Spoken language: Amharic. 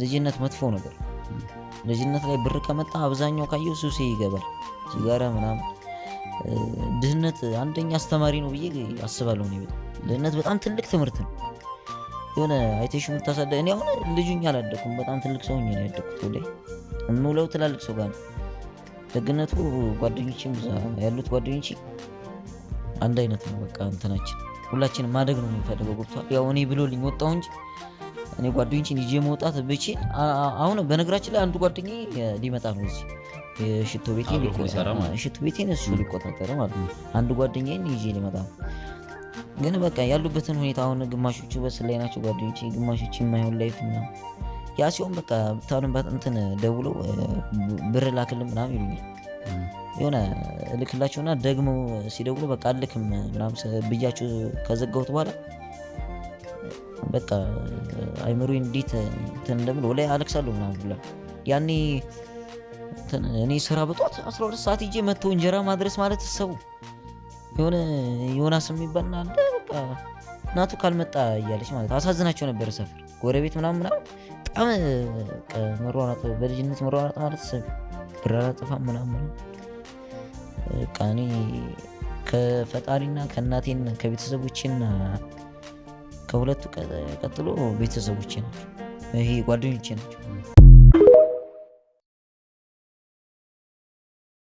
ልጅነት መጥፎ ነገር። ልጅነት ላይ ብር ከመጣ አብዛኛው ካየው ሱሴ ይገባል፣ ሲጋራ ምናምን። ድህነት አንደኛ አስተማሪ ነው ብዬ አስባለሁ። እኔ በጣም ድህነት በጣም ትልቅ ትምህርት ነው። የሆነ አይተሽ የምታሳደ እኔ አሁን ልጁኝ አላደኩም፣ በጣም ትልቅ ሰው ሆኜ ነው ያደኩት። ወላሂ የምውለው ትላልቅ ሰው ጋር ነው። ደግነቱ ጓደኞቼም እዛ ያሉት ጓደኞቼ አንድ አይነት ነው። በቃ እንትናችን ሁላችንም ማደግ ነው የምንፈልገው። ገብቶሃል? ያው እኔ ብሎልኝ ወጣሁ እንጂ እኔ ጓደኞቼን ይዤ መውጣት ብችል አሁን በነገራችን ላይ አንዱ ጓደኛዬ ሊመጣ ነው እዚህ የሽቶ ቤቴን አብሮ የሚሰራ ማለት ነው። ሽቶ ቤቴን እሱ ሊቆጣጠር ማለት ነው። አንዱ ጓደኛዬን ይዤ ሊመጣ ነው። ግን በቃ ያሉበትን ሁኔታ አሁን ግማሾቹ በስል ላይ ናቸው ጓደኞቼ፣ ግማሾቹ የማይሆን life ምናምን። ያ ሲሆን በቃ ብታሉን እንትን ደውለው ብር ላክልን ምናምን ይሉኛል። የሆነ እልክላቸውና ደግሞ ሲደውሉ በቃ አልክም ምናምን ብያቸው ከዘጋሁት በኋላ በቃ አይምሮዬ እንዴት እንትን እንደምል ወላሂ አለቅሳለሁ ምናምን ብላ። ያኔ እንትን እኔ ስራ በጧት 12 ሰዓት ይዤ መጥቶ እንጀራ ማድረስ ማለት ሰው የሆነ ዮናስ የሚባል አለ በቃ እናቱ ካልመጣ እያለች ማለት አሳዝናቸው ነበር። ሰፈር ጎረቤት ምናምን ምናምን በጣም በቃ መሯሯጥ፣ በልጅነት መሯሯጥ ማለት ሰብ ብር አላጠፋም ምናምን። በቃ እኔ ከፈጣሪና ከእናቴና ከቤተሰቦቼና ከሁለቱ ቀጥሎ ቤተሰቦቼ ናቸው። ይሄ ጓደኞቼ ናቸው።